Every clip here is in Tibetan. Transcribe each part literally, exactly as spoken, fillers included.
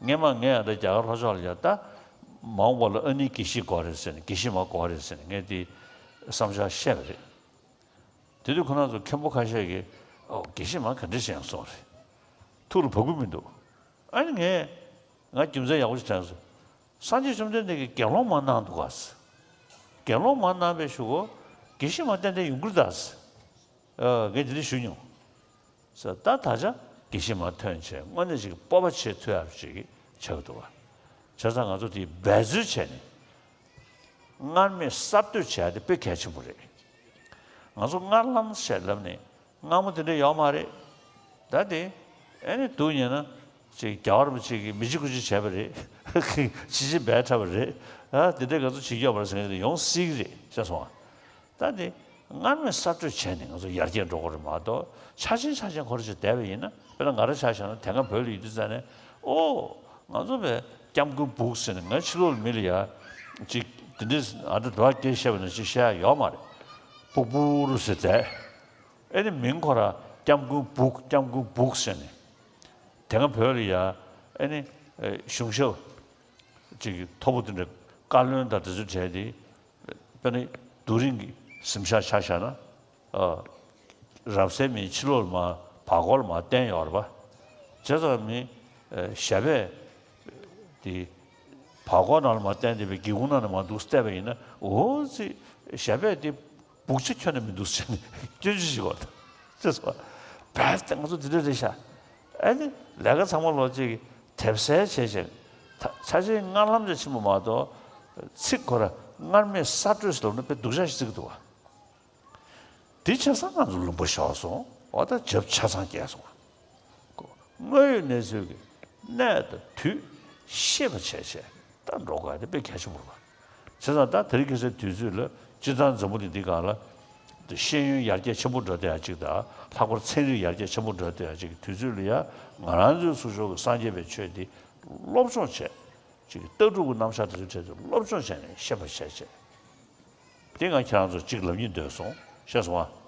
སྔས་མ་ངས་ཨ་ད་རྒྱ་གར་ལྷོ་ཕྱོགས་ལ་ཡ་ད་མ་འོངས་པ་ལ་ཨ་ནི་དགེ་བཤེས་དགོས་རེད་ཟེར་ནས་དགེ་བཤེས་མ་དགོས་རེད་ཟེར་ནས་ངས་དེ་བསམ་འཆར་བཤད་པ་རེད། དེ་དུས་ཁོ་རང་ཚོ་མཁན་པོ་ཁ་ཤས་ཀྱིས་ཨོ་དགེ་བཤེས་མ་ག་འདྲ་བྱས་ཡང་སོང་རེད། ཐུགས་ལ་བབ་ཀྱི་མི་འདུག་ཨ་ནི་ངས་ང་རྒྱུ་མཚན་ཡག་པོ་ཞིག་དྲན་སོང་། སངས་རྒྱས་བཅོམ་ལྡན་འདས་ཀྱིས་དགེ་སློང་མ་གནང་འདུག་ག་ཟེར། དགེ་སློང་མ་གནང་བའི་གཞུག་གུ་དགེ་བཤེས་མ་ཏན་ཏན་ཡོང་གི་རེད་ད་ཟེར། ཨ་ངས་འདི་འདྲ་ཞུས་མྱོང་། ཟེར་ད་ད་ཆ་དགེ་བཤེས་མ་ཐོན་བྱས་དངོས་གནས་ཅིག་སྤོབས་པ་བྱེད་ཐུབ་ཡག་ཅིག་ཆགས་ཀྱི་འདུག་བ། བྱས་ཙང་ང་ཚོ་དེ་འབད་རྩོལ་བྱས་ནས་སྔར་མེད་གསར་གཏོད་བྱས་ཏེ་དཔེ་གལ་ཆེན་པོ་རེད། ང་ཚོ་སྔར་ལམ་ཞེས་ལབ་ནས་སྔ་མོ་དེ་འདྲ་ཡོད་མ་རེད། ད་དེ་ཨེ་ནི་སྡུག་ཉེས་ན་ཅིག་རྒྱལ་བ་རིན་པོ་ཆེ་གིས་མི་ཅི་ཀུ་ཅི་བྱས་པ་རེད། ཅི་ཅི་འབད་འཁྲབ་པ་རེད། ཨ་དེ་འདྲ་ང་ཚོ་བྱེད་ཀྱི་ཡོད་མ་རེད་ཟེར་མཁན་དེ་ཡོང་སྲིད་ཀྱི་རེད་ཤེས་སོང་ཨ། ད་དེ་སྔར་མེད་གསར་གཏོད་བྱས་ནས་ང་ཚོ་ཡར་རྒྱས་འགྲོ་དགོས་རེད་མ་གཏོགས་ཆ་ཆེན་ཆ་ཆེན་ཁོ་རང་ཅིག་བསྡད་པ་ཡིན་ན། དཔེར་ན་ང་རང་ཆ་བཞག་ན་དེ་སྔ་བོད་ལ་ཡོད་དུས་ཙང་ནས་ཨོ་ང་ཚོ་བས་སྐྱབས་མགོན་སྦུག་ཟེར་ནས་ང་ཕྱི་ལོགས་ལ་མི་ལ་ཡ་ཅིག་དེ་འདྲས་ཨ་འདྲ་འདྲ་བ་སྐད་བཤད་པ་ནང་བཞིན་བཤད་ཡ་ཡོད་མ་རེད། སྦུག་སྦུག་རུ་ཟེར་བསྡད། ཨེ་ནི་མིང་ཁོ་ར་སྐྱབས་མགོན་སྦུག་སྐྱབས་མགོན་སྦུག་ཟེར་ནས་དེ་སྔ་བོད་ལ་ཡ་ཨེ་ནི་གཞུང་ཞབས་ཅིག་མཐོ་པོ་དེ་འདྲ་བཀའ་བློན་དང་དེ་ཚོའི་གྲས་དེ། དཔེར་ན་རྡོ་རིང་གི་གཟིམ་ཤག་ཆ་བཞག་ན། ཨ། རབ་གསལ་མིའི་ཕྱི་ལོགས་ལ་མར་བར་སྐོར་ལ་མར་བསྟན་ཡོད་རེད་པ། བྱས་ཙང་མི་ཨ་ཞབས་པད་དེ་བར་སྐོར་ནང་ལ་མར་བསྟན་བསྡད་པའི་སྒེའུ་ཁུང་ནང་ནས་མར་འདུག་བལྟས་པ་ཡིན་ན། འོ་ཙི་ཞབས་པད་དེ་སྦུག་ཆ་ཁྱོན་ནས་མི་འདུག་ཟེར་ནས་སྐྱོན་བརྗོད་བྱེད་ཀྱི་ཡོད་རེད། ཅེས་སོ། བས་ཏེ་ང་ཚོ་འདི་འདྲ་རེད་ཤག་ཨ་ནི་ལས་ཀ་ཚང་མ་ལོ་གཅིག་གིས་དེབ་གསལ་བྱས་ཤིང་ད་ཆ་ཆེན་སྔར་ལམ་ཅིག་ཕྱིན་པ་མ་གཏོགས་ཚིག་ཁོ་ར་སྔར་མེད་གསར་གཏོད་ཟེར་ལབ་ན་དཔེ་སྡུག་ཅག་ཞིག་བརྩི་གི་འདུག་བ། འདི་བྱས་ཙང་ང་ཚོ་ལུང་པ་ཤོར་སོང་བ། ད་རྒྱབ་ཆ་ཚང་བརྒྱབ་སོང་བ། དངོས་ཡོད་གནས་ཚུལ་གྱི་གནས་དང་དུས་ཤེས་པ་བྱས་བྱས་ད་འགྲོ་དགོས་དེ་དཔེ་གལ་ཆེན་པོ་རེད་པ། བྱས་ཙང་ད་དེ་རིང་ཁ་སང་དུས་ཚོད་ལ་སྤྱིར་བཏང་འཛམ་བུ་གླིང་འདི་སྒང་ལ་འདི་ཤེས་ཡོན་ཡར་རྒྱས་ཆེན་པོ་འགྲོ་བསྡད་ཡ་གཅིག་དང་། ལྷག་པར་ཚན་རིག་ཡར་རྒྱས་ཆེན་པོ་འགྲོ་བསྡད་ཡ་གཅིག་གི་དུས་ཚོད་ལ་ཡ་ང་རང་ཚོའི་ཚུར་ཕྱོགས་ཀྱི་སངས་རྒྱས་པའི་ཆོས་འདི་སློབ་སྦྱོང་བྱས། གཅིག་གི་ལྟ་གྲུབ་ཀྱི་རྣམ་གཞག་དེ་ཚོའི་གྲས་སུ་སློབ་སྦྱོང་བྱས་ནས་ཤེས་པ་བྱས་བྱས། དེ་ང་ཁྱེད་རང་ཚོ་གཅིག་ལབ་སྙིང་འདོད་སོང་། ཤེས་སོང་ཨ།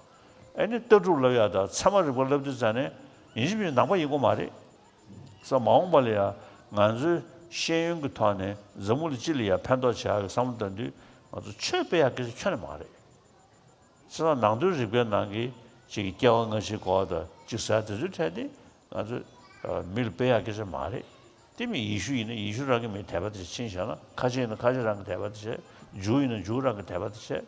ཨེ་ནི་ལྟ་གྲུབ་ལབ་ཡ་དང་ཚད་མ་རིག་པ་ལབ་དུས་ཙང་ནས་ཡིན་གཅིག་མིན་གཅིག་ནང་པ་ཡིན་དགོས་མ་རེད། ས་མ་འོངས་པ་ལ་ཡ་ང་ཚོའི་ཤེས་ཡོན་གྱི་ཐོག་ནས་འཛམ་བུ་གླིང་སྤྱི་ལ་ཡ་ཕན་ཐོགས་བྱ་ཡག་གི་བསམ་བློ་བཏང་དུས་ང་ཚོ་ཆོས་སྤེལ་ཡག་སྐད་ཆ་ཁྱོན་ནས་མ་རེད། བྱས་ཙང་ནང་དོན་རིག་པའི་ནང་གི་གཅིག་གི་སྐྱེ་བ་སྔ་ཕྱིའི་སྐོར་དང་གཅིག་ཟེར་དེ་ཚོའི་གྲས་དེ་ང་ཚོས་ཨ་མི་ལ་སྤེལ་ཡག་སྐད་ཆ་མ་རེད། དེ་མིན་ཡེ་ཤུ་ཡིན་ན་ཡེ་ཤུ་རང་གི་མི་དད་པ་དེ་ཕྱིན་བཞག་ན། ཁ་ཆེ་ཡིན་ན་ཁ་ཆེ་རང་གི་དད་པ་དེ་བྱས། ཇུའུ་ཡིན་ན་ཇུའུ་རང་གི་དད་པ་དེ་བྱས།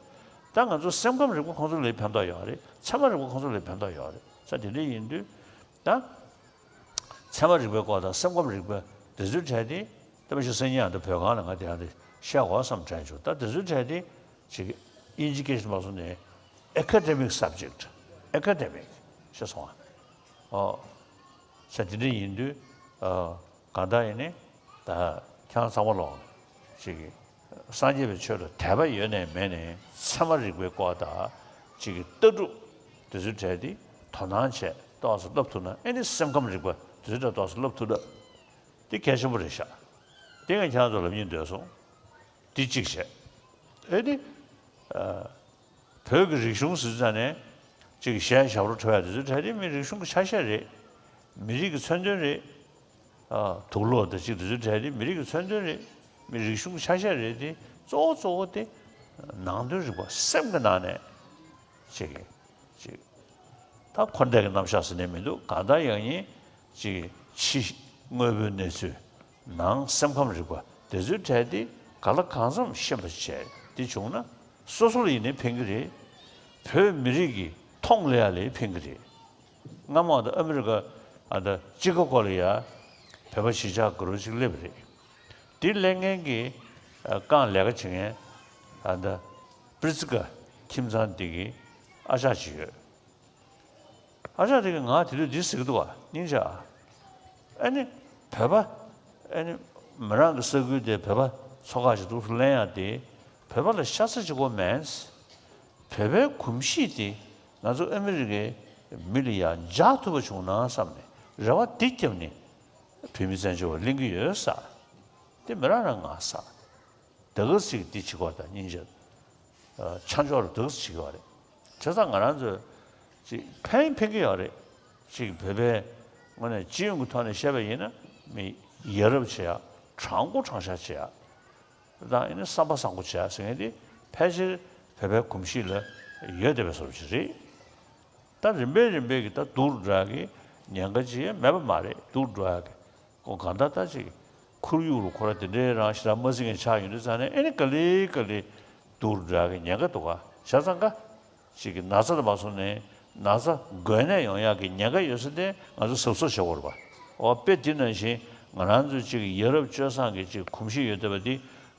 ད་ང་ཚོ་སེམས་ཁམས་རིག་པ་ཁོང་ཚོ་ལ་ཕན་ཐོགས་ཡོད་རེད། ཚད་མ་རིག་པ་ཁོང་ཚོ་ལ་ཕན་ཐོགས་ཡོད་རེད། ས་དེ་འདྲ་ཡིན་དུས་ད། ཚད་མ་རིག་པའི་སྐོར་དང་སེམས་ཁམས་རིག་པ་དེ་ཚོའི་གྲས་དེ་ལྟ་བུ་ཞིག་སང་ཉིན་ཡང་ད་བོད་ཁང་ལ་ང་དེ་ཡང་དེ་བཤད་དགོས་བསམ་དྲན་བྱུང་། ད་དེ་ཚོའི་གྲས་དེ་ཅིག་ཨིན་ཇི་སྐད་ཞིག་མ་སོང་ནས་academic subject academic ཤེས་སོང་ཨ། ཨོ། ས་དེ་འདྲ་ཡིན་དུས་ཨ་གང་ལྟར་ཡིན་ནའི་ད་ཁྱེད་རང་ཚང་མ་ལོག་ཅིག་སངས་རྒྱས་པའི་ཆོས་ལ་དད་པ་ཡོད་ནའི་མེད་ནའི་ཚད་མ་རིག་པའི་སྐོར་དང་གཅིག་གི་ལྟ་གྲུབ་དེ་ཚོའི་གྲས་དེ་དོ་སྣང་བྱས་ཏོག་ཙམ་བསླབ་ཐུབ་ན། ཨེ་ནི་སེམས་ཁམས་རིག་པ་དེ་ཚོའི་གྲས་ཏོག་ཙམ་བསླབ་ཐུབ་ན་དེ་གལ་ཆེན་པོ་རེད་ཤག་དེ་ངས་ཁྱེད་རང་ཚོ་ལབ་སྙིང་འདོད་སོང་། དེ་གཅིག་བྱས། ཨེ་ནི། ཨ། བོད་ཀྱི་རིག་གཞུང་ཟེར་ཙང་ནས་ཅིག་གཞས་ཞབས་བྲོ་འཁྲབ་ཡ་དེ་ཚོའི་གྲས་དེ་མི་རིག་གཞུང་གི་ཆ་ཤས་རེད། མི་རིགས་ཀྱི་མཚོན་དོན་རེད། ཨ། དུག་ལོག་དང་ཅིག་དེ་ཚོའི་གྲས་དེ་མི་རིགས་ཀྱི་མཚོན་དོན་རེད། མི་རིག་གཞུང་གི་ཆ་ཤས་རེད་དེ། གཙོ་བོ་གཙོ་བོ་དེ་ནང་དོན་རིག་པ་སེམས་ཀྱི་ནང་ནས་ཅིག་ཅིག་ད་འཁོར་འདས་ཀྱི་རྣམ་གཞག་ཟེར་ནས་མི་འདུག་གང་ལྟར་ཡང་ཡིན་ཅིག་ཕྱི་དངོས་པོའི་གནས་ཚུལ། ནང་སེམས་ཁམས་རིག་པ་དེ་ཚོའི་གྲས་དེ་ག་ལ་གང་འཚམ་ཤེས་པ་བྱས་དེ་བྱུང་ན་སོ་སོ་ལ་ཡིན་ནའི་ཕན་གྱི་རེད། བོད་མི་རིགས་ཀྱི་མཐོང་ལ་ཡ་ལ་ཕན་གྱི་རེད། སྔ་མོ་ད་ཨ་མི་རི་ཀ་ཨ་ད་ཅི་ཀ་གོ་ལ་ཡ་བོད་པ་གཞིས་ཆགས་ག་རོ་ཅིག་སླེབས་པ་རེད། དེ་སླེབས་མཁན་གྱི་ཨ་རྐང་ལས་ཀ་བྱེད་མཁན་ཨ་ད་པྲི་ཙི་ཀ་ཁྱིམ་ཚང་འདི་གི་ཨ་ཅག་ཅིག་ཡོད། ཨ་ཅག་དེ་གིས་ང་དེ་དུས་འདི་ཟེར་གྱི་འདུག་བ། སྙིང་རྗེ་ཨ། ཨ་ནི་བོད་པ་ཨ་ནི་མི་རང་གི་ས་ཁུལ་དེ་བོད་པ་ཚོ་ཁག་ཅིག་འདུག་སེ་ལེན་ཡ་དེ་བོད་པ་ལ་ཤ་ཚ་ཅིག་དགོས་མེད། བོད་པའི་གོམས་གཤིས་དེ་ང་ཚོ་ཨ་མི་རི་ཀའི་མི་ལ་ཡང་འཇགས་ཐུབ་པ་བྱུང་ན་བསམ་ནས་རེ་བ་འདི་བརྒྱབ་ནས་བོད་མི་བཙན་བྱོལ་བ་གླེང་གི་ཡོད་ས། དེ་མི་རང་རང་ང་ས། ད་ག་ཟིག་འདི་བྱེད་དགོས་དང་སྙིང་རྗེ། ཨ། ཆ་འཇོག་ལ་ད་ག་ཟིག་བྱེད་དགོས་རེད། བྱས་ཙང་ང་རང་ཚོས་ཅིག་ཕན་ཕན་གྱི་ཡོད་རེད། ཅིག་བོད་པའི་དངོས་གནས་སྤྱི་ཡོངས་ཀྱི་ཐོག་ནས་བཤད་པ་ཡིན་ན་མི་ ཡ་རབས་བྱེད་ཡ། དྲང་པོ་དྲང་བཞག་བྱེད་ཡ། དང་ཨེ་ནི་བསམ་པ་བཟང་པོ་བྱེད་ཡ་ཟེར་མཁན་དེ་ཕལ་ཆེར་བོད་པའི་གོམས་གཤིས་ལ་ཡོད་བསྡད་པའི་བཟོ་འདྲ་ཅིག་རེད། ད་རིམ་པས་རིམ་པས་ཀྱི་ད་སྡུག་རུ་འགྲོ་ཡ་གི་ཉེན་ཁ་ཅིག་མེད་པ་མ་རེད། སྡུག་རུ་འགྲོ་ཡ་གི་ཁོ་གང་ལྟར་ད་ཅིག་ཁོར་ཡུག་རུ་ཁོ་ར་དེ་འདྲའི་རང་ཞེ་དྲག་མ་བརྩི་མཁན་ཆགས་ཡོང་དུས་ཙང་ནས་ཨེ་ནི་ག་ལེ་ག་ལེ་སྡུག་རུ་འགྲོ་ཡ་གི་ཉེན་ཁ་འདུག་ག་བྱས་ཙང་ཀ་ཅིག་གི་ན་ཚ་དང་མ་སོང་ནས་ན་ཚ་འགོས་ནད་ཡོང་ཡག་གི་ཉེན་ཁ་ཡོད་ས་དེ་ང་ཚོ་གཟབ་གཟབ་བྱེད་དགོས་རེད་པ། འོ་དཔེ་དེ་ནང་བཞིན་ང་རང་ཚོའི་ཅིག་ཡ་རབས་སྤྱོད་བཟང་གི་ཅིག་གོམས་གཤིས་ཡོད་བསྡད་པ་འདི་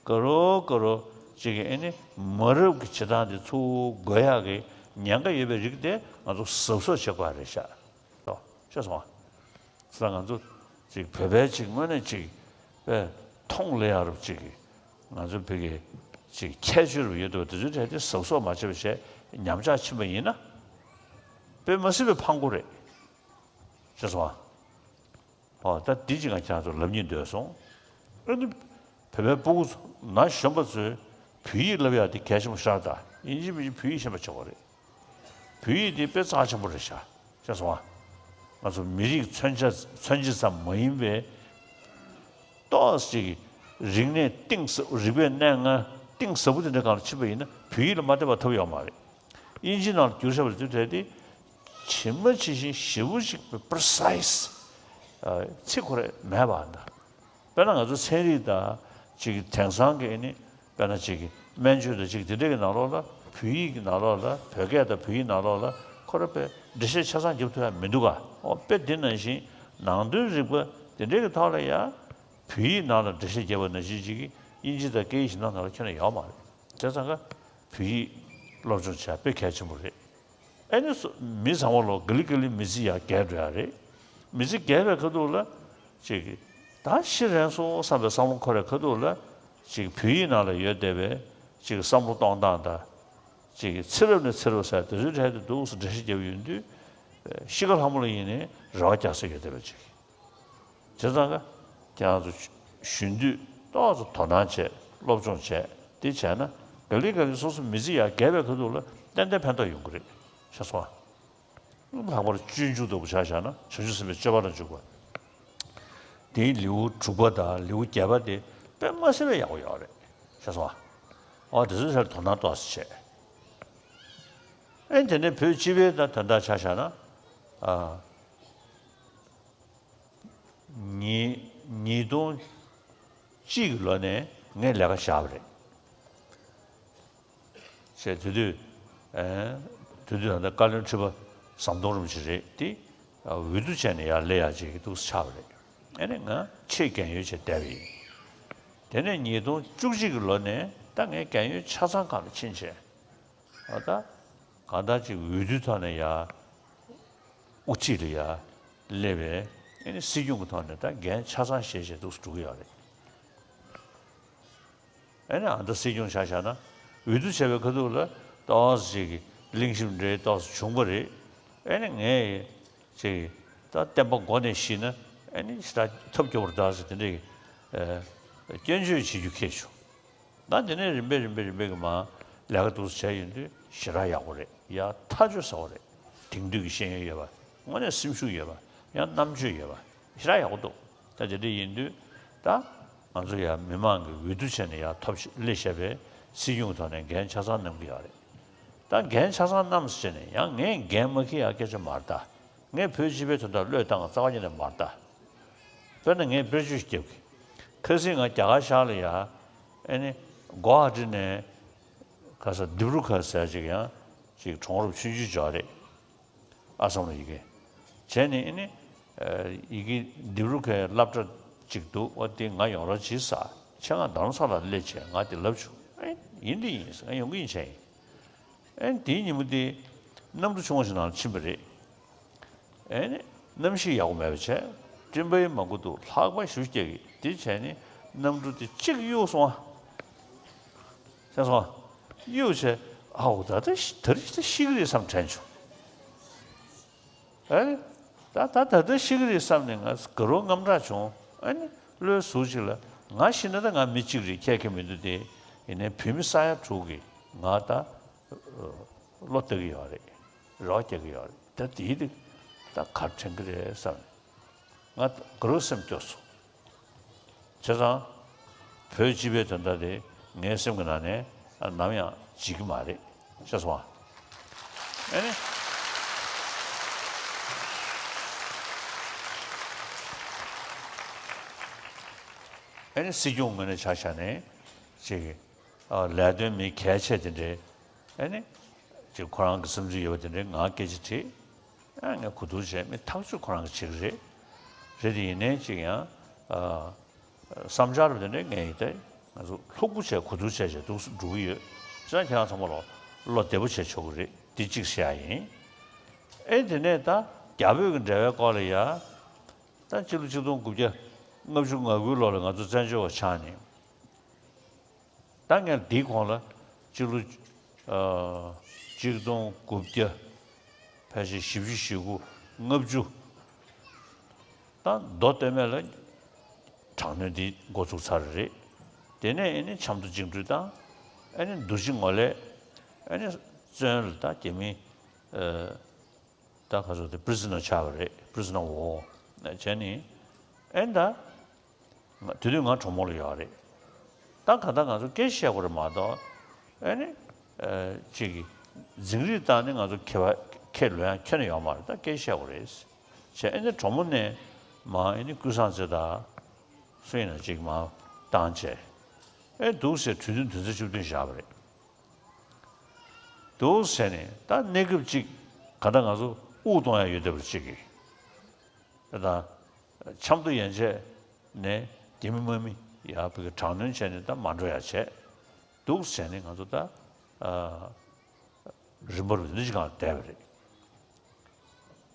ག་རོ་ག་རོ་ཅིག་གི་ཨེ་ནི་མ་རབས་ཀྱི་བྱེད་སྟངས་དེ་ཚུར་འགོས་ཡག་གི་ཉེན་ཁ་ཡོད་པའི་རིགས་དེ་ང་ཚོ་གཟབ་གཟབ་བྱེད་དགོས་རེད་ཤག་ཤེས་སོང་ང་། ས་ང་ཚོ་ཅིག་བོད་པའི་ཅིག་དངོས་གནས་ཅིག་པས་མཐོང་ལེ་ཡ་རབས་ཅིག་གི་ང་ཚོ་བོད་ཀྱི་ཅིག་ཁྱད་ཆོས་རབས་ཡོད་འདུག་དེ་ཚོའི་གྲས་དེ་གཟབ་གཟབ་མ་བྱས་པ་བྱས་ཉམས་ཆག་ཕྱིན་པ་ཡིན་ན་དཔེ་མ་སྲིད་པའི་ཕངས་པོ་རེད། ཤེས་སོང་ཨ། ཨོ་ད་འདི་ཅིག་ང་ཁྱེད་རང་ཚོ་ལབ་སྙིང་འདོད་སོང་། ཨ་ནི་བོད་པའི་སྤུ་གུ་ཚོ་ན་གཞོན་པ་ཚོས་བོད་ཡིག་བསླབ་ཡ་དེ་གལ་ཆེན་པོ་ཤར་ད་ཡིན་གཅིག་མིན་གཅིག་བོད་ཡིག་ཤེས་པ་བྱེད་དགོས་རེད། བོད་ཡིག་འདི་དཔེ་རྩ་ཆེན་པོ་རེད་ཤག་ཤེས་སོང་ཨ། ང་ཚོ་མི་རིགས་མཚོན་ཆ་མཚོན་བྱེད་ཙམ་མ་ཡིན་པའི་ཏོག་ཙམ་ཅིག་རིག་གནས་གཏིང་ཟབ་རིག་པའི་གནས་ལྔ་གཏིང་ཟབ་པོ་དེ་འདྲ་སྒང་ལ་ཕྱིན་པ་ཡིན་ན་བོད་ཡིག་ལ་མ་བསྡད་པ་ཐབས་ཡོད་མ་རེད། དབྱིན་ཇིའི་ནང་ལ་བསྒྱུར་བཞག་པ་དེ་འདྲ་དེ་ཇི་མ་ཇི་བཞིན་ཞེ་པོ་ཅིག་པི་རི་སའི་སི་ཚིག་ཁོ་རེ་མེད་པ་འདྲ། དཔེར་ན་ང་ཚོ་ཚན་རིག་དང་ཅིག་དེང་སང་གི་ཨ་ནི་དཔེར་ན་ཅིག་སྨན་བཅོས་དང་ཅིག་དེ་འདྲ་གི་ནང་ལོགས་ལ་བོད་ཡིག་གི་ནང་ལོགས་ལ་བོད་སྐད་དང་བོད་ཡིག་ནང་ལོགས་ལ་ཁོ་ར་དཔེ་འགྲེལ་བཤད་ཆ་ཚང་རྒྱབ་ཐུབ་ཡ་མི་འདུག་ག་ཨོ་དཔེ་དེ་ནང་བཞིན་ནང་དོན་རིག་པ་དེ་འདྲ་གི་ཐོག་ལ་ཡ་བོད་ཡིག་ནང་ལ་འགྲེལ་བཤད་རྒྱབ་པ་ནང་བཞིན་ཅིག་གི་དབྱིན་ཇི་དང་སྐད་ཡིག་གཞན་དག་ནང་ལ་ཁྱོན་ནས་ཡོད་མ་རེད། བྱས་ཙང་ཀ་བོད་ཡིག་སློབ་སྦྱོང་བྱ་དཔེ་གལ་ཆེན་པོ་རེད། ཨེ་ནི་སོ་མི་ཚང་མ་ལོ་ག་ལི་ག་ལི་མི་ཚེ་ཡར་རྒྱས་འགྲོ་ཡ་རེད། མི་ཚེ་རྒྱས་པའི་ཁ་ཐུག་ལ་ཅིག་ད་ཤི་རན་སོང་བསམ་པའི་བསམ་བློ་འཁོར་བའི་ཁ་ཐུག་ལ་ཅིག་བོད་ཡིག་ནང་ལ་ཡོད་བསྡད་པའི་ཅིག་བསམ་བློ་གཏོང་སྟངས་དང་། ཅིག་ཚེ་རབས་ནས་ཚེ་རབས་ཟེར་དེ་ཚོའི་གྲས་དེ་འདུག་སེ་འགྲེལ་བཤད་རྒྱབ་ཡོང་དུས་ཤི་ཁ་ལྷ་མོ་ལ་ཡིན་ནའི་རེ་བ་རྒྱག་ས་ཡོད་བསྡད་པ་ཅིག་བྱས་ཙང་ཀ་ཁྱེད་རང་ཚོ་གཞོན་དུས་ཏོག་ཙམ་དོ་སྣང་བྱས་སློབ་སྦྱོང་བྱས་དེ་བྱས་ན་ག་ལེ་ག་ལེ་སོ་སོ་མི་ཚེ་ཡར་རྒྱས་པའི་ཁ་ཐུག་ལ་ཏན་ཏན་ཕན་ཐོགས་ཡོང་གི་རེད། ཤེས་སོང་ཨ། ལྷག་པར་སྤྱོད་འཇུག་ལྟ་བུ་ཆ་བཞག་ན་བྱང་ཆུབ་སེམས་དཔའི་སྤྱོད་པ་ལ་འཇུག་པ། དེའི་ལེའུ་དྲུག་པ་དང་ལེའུ་བརྒྱད་པ་དེ་དཔེ་མ་སྲིད་པའི་ཡག་པོ་ཡོད་རེད། ཤེས་སོང་ཨ། ཨོ་དེ་ཚོའི་ཆར་དོ་སྣང་ཏོག་ཙམ་བྱས། ཨེ་དེ་ནས་བོད་སྤྱི་པའི་དང་དོན་དག་ཆ་བཞག་ན། ཨ། ཉིས་ཉིས་སྟོང་གཅིག་གི་ལོ་ནས་ངས་ལས་ཀ་བཞག་པ་རེད། བྱས་དེ་དུས་ཨེ་དེ་དུས་ད་ལྟ་བཀའ་བློན་ཁྲི་པ་ཟམ་གདོང་རིན་པོ་ཆེ་རེད་དེ། འོས་བསྡུ་བྱས་ནས་ཡར་སླེབས་ཡག་ཅིག་འདུག་སེ་ཆགས་པ་རེད། ཨེ་ནས་ང་ཆེས་རྒན་ཡོལ་བྱས་བསྡད་པ་ཡིན། དེ་ནས་ཉིས་སྟོང་བཅུ་གཅིག་གི་ལོ་ནས་ད་ངས་རྒན་ཡོལ་ཆ་ཚང་སྒང་ལ་ཕྱིན་བྱས། ཨ་ད། གང་ལྟར་ཅིག་འོས་བསྡུའི་ཐོག་ནས་ཡ། དབུ་ཁྲིད་ལ་ཡ། སླེབས་པས། ཨེ་ནི་སྲིད་སྐྱོང་གི་ཐོག་ནས་ད་འགན་ཆ་ཚང་བཞེས་བྱས་འདུག་སེ་འགྲོ་གི་ཡོད་རེད། ཨེ་ནི་ཨ་ད་སྲིད་སྐྱོང་ཆ་བཞག་ན། འོས་བསྡུ་བྱས་པའི་ཁ་ཐུག་ལ་ཏོག་ཙམ་ཅིག་གི་གླེང་གཞི་འདྲ་ཏོག་ཙམ་བྱུང་པ་རེད། ཨེ་ནི་ངས་ཅིག་ད་བསྟན་པ་མགོ་ནས་བཤིག་ན་ཨེ་ནི་ཞེ་དྲག་ཐབས་སྐྱོ་པོ་རེད་ད་ཟེར་དེ་འདྲའི་སྐྱོན་བརྗོད་བྱེད་རྒྱུ་ཁེལ་བྱུང་། ད་དེ་ནས་རིམ་པས་རིམ་པས་རིམ་པས་ཀྱི་མ་ལས་ཀ་འདུག་སེ་བྱས་ཡོང་དུས་ཞེ་དྲག་ཡག་པོ་རེད། ཡ་ཐག་ཆོད་ཟེར་བ་རེད། དེང་དུས་ཀྱི་ཤེས་ཡོན་ཡོད་པ། དངོས་གནས་སེམས་ཤུགས་ཡོད་པ། ཡང་རྣམ་དཔྱོད་ཡོད་པ། ཞེ་དྲག་ཡག་པོ་འདུག་ད་དེ་འདྲ་ཡིན་དུས་ད་ང་ཚོ་ཡ་མི་མང་གི་འོས་བསྡུ་བྱས་ནས་ཡ་ཐོབ་ཤི་སླེབས་བཞག་པའི་སྲིད་སྐྱོང་གི་ཐོག་ནས་འགན་ཆ་ཚང་བསྣམས་ཀྱི་ཡོད་རེད། ད་འགན་ཆ་ཚང་བསྣམས་ཟེར་བྱས་ནས་ཡང་ངས་འགན་མ་འཁྱེར་ཡ་སྐད་ཆ་མ་རེད་ད། ངས་བོད་སྤྱི་པའི་དོན་དག་བློས་བཏང་རྩ་བ་ཉིད་ནས་མ་རེད་ད། དཔེར་ན་ངས་དཔེར་བརྗོད་ཞིག་རྒྱབ་ཀྱི། ཁ་སང་ང་རྒྱ་གར་ཤར་ལ་ཡ། ཨེ་ནི་གོ་ཧ་ཊི་ནས་ག་ས་ཌི་བྷྲུ་གྷར་ཟེར་ཅིག་ཡང་ཅིག་གྲོང་རབ་ཆུང་ཆུང་ཅིག་རེད། ཨ་སམ་ལ་ཡི་གེ་བྱས་ནས་ཨེ་ནི་ཡི་གེ་ཌི་བྷྲུ་གྷར་སློབ་གྲྭ་ཅིག་འདུག་ཨོ་དེ་ང་ཡོང་རོགས་གྱིས་ཟེར། ཆེད་མངགས་རྡ་རམ་ས་ལ་སླེབས་བྱས་ང་དེ་ལབ་བྱུང་། ཨེ་ཡིན་དེ་ཡིན་ཟེར། ང་ཡོང་གི་ཡིན་བྱས་ཡིན། ཨེ་དེའི་ཉིན་མོ་དེ་གནམ་གྲུ་ཆུང་བ་ཞིག་ནང་ལ་ཕྱིན་པ་རེད། ཨེ་ནི་གནམ་གཤིས་ཡག་པོ་མེད་པ་བྱས། སྤྲིན་པ་ཡང་མང་པོ་འདུག་ལྷགས་པ་ཞེ་པོ་སྐྱེ་གི། དེ་བྱས་ནས་གནམ་གྲུ་དེ་གཅིག་གཡུག་སོང་ཨ། ཤེས་སོང་ཨ། གཡུག་བྱས་ཨའོ་ད་ལྟ་ཤི་ད་རེས་ད་ཤི་གི་རེད་བསམ་དྲན་བྱུང་། ཨེ་ནི་ད་ད་ད་ལྟ་ཤི་གི་རེད་བསམ་ནས་ང་དགའ་རབ་དངངས་སྐྲག་བྱུང་། ཨེ་ནི་བློའི་ཟུར་ཅིག་ལ་ང་ཤི་ན་ད་ང་མི་གཅིག་རེད་ཁྱད་ཁྱད་མི་འདུག་སྟེ། ཡིན་ནའི་བོད་མི་ས་ཡ་དྲུག་གིས་ང་ད་བློ་གཏད་ཀྱི་ཡོད་རེད། རོགས་རྒྱག་གི་ཡོད་རེད། ད་དེའི་རིགས་ད་ག་རེ་དྲན་གི་རེད་བསམ་ནས་ང་དགའ་རབ་སེམས་སྐྱོ་སོང་། བྱས་ཙང་། བོད་སྤྱི་པའི་དོན་དག་དེ་ངའི་སེམས་ཀྱི་ནང་ནས་ནམ་ཡང་བརྗེད་ཀྱི་མ་རེད། ཤེས་སོང་ཨ། ཨ་ནི། ཨ་ནི་སྲིད་སྐྱོང་ངོས་ནས་ཆ་བཞག་ནས་ཅིག་ཨ། ལས་དོན་མི་གལ་ཆེ་དེ་འདྲའི། ཨ་ནི། ཅིག་ཁོ་རང་གི་བསམ་ཚུལ་ཡོད་པ་དེ་འདྲའི་ངར་སྐད་ཆ་དྲིས། ཨ། ངས་གོ་བསྡུར་བྱས། མི་ཐག་ཆོད་ཁོ་རང་གིས་བྱེད་ཀྱི་རེད། རེད་དེ་ཡིན་ནའི་ཅིག་ཡང་། ཨ། བསམ་འཆར་དེ་འདྲའི་ངས་ཡིན་ཏེ། ང་ཚོ་ལྷུག་པོ་བྱས་གོ་བསྡུར་བྱས་བྱས་འདུག་འགྲོ་གི་ཡོད། བྱས་ཙང་ཁྱེད་རང་ཚང་མ་ལོ་བློ་བདེ་པོ་བྱས་ཆོག་གི་རེད། འདི་གཅིག་བཤད་ཡ་ཡིན། ཨེ། དེ་ནས་ད་རྒྱ་བོད་ཀྱི་འབྲེལ་བའི་སྐོར་ལ་ཡ། ད་སྤྱི་ལོ་ཆིག་སྟོང་དགུ་བརྒྱ་ལྔ་བཅུ་ང་དགུའི་ལོ་ལ་ང་ཚོ་བཙན་བྱོལ་བ་ཆགས་ནས། ད་ངས་འདིའི་གོང་ལ་སྤྱི་ལོ། ཨ། ཆིག་སྟོང་དགུ་བརྒྱ། ཕལ་ཆེར་བཞི་བཅུ་ཞེ་དགུ། ལྔ་བཅུ། ད་མདོ་སྟོད་སྨད་ལ་དྲག་གནོན་འདི་འགོ་ཚུགས་ཚར་རེད། དེ་ནས་ཨ་ནི་ཆབ་མདོ་བཅིངས་འགྲོལ་དང་། ཨ་ནི་འདུ་བྱེད་ངོ་ལས། ཨ་ནི་བཙོན་ལ་ད་རྒྱ་མི། ཨ། ད་ག་ཚོད་དེ་པི་རི་ཛི་ནར་ཆགས་པ་རེད། པི་རི་ཛི་ནར་ཝོར་བྱས་ནས། ཨེ། ད་དེ་དུས་ང་གྲོགས་མོ་ལ་ཡོད་རེད། ད་ག་ད་ང་ཚོ་སྐད་བཤད་དགོས་རེད་མ་གཏོགས། ཨེ་ནི། ཨ། ཅིག་འཛིང་རེས་བཏང་ནས་ང་ཚོ་ཁེ་བ་ཁེ་ལོན་ཡང་ཁྱོན་ནས་ཡོད་མ་རེད། ད་སྐད་བཤད་དགོས་རེད་བྱས། ཨེ་ནི་གྲོགས་མོ་ནས་མ། ཨེ་ནི་ཀུན་བཟང་ཚེ་དང་། སུ་ཡིན་ན་ཅིག་མ་བཏང་བྱས། ཨེ། འདུག་ཟེར། གྲོས་མཐུན་དོན་ཚན་བཅུ་བདུན་བཞག་པ་རེད། འདུག་ཟེར་ནས་ད་གནས་སྐབས་ཅིག་ག་ད་ང་ཚོ་དབུགས་གཏོང་ཡ་ཡོད་བསྡད་པ་ཅིག་གིས། ད་ཆབ་མདོ་ཡན་ཆད་ནས་རྒྱ་མི་དམག་མི་ཡར་བོད་ཀྱི་དྲག་གནོན་བྱས་ནས་ད་མ་འགྲོ་ཡ་བྱས། འདུག་ཟེར་ནས་ང་ཚོ་ད། ཨ། རིམ་པར་འདི་འདྲ་ཅིག་སྒང་བསྡད་པ་རེད།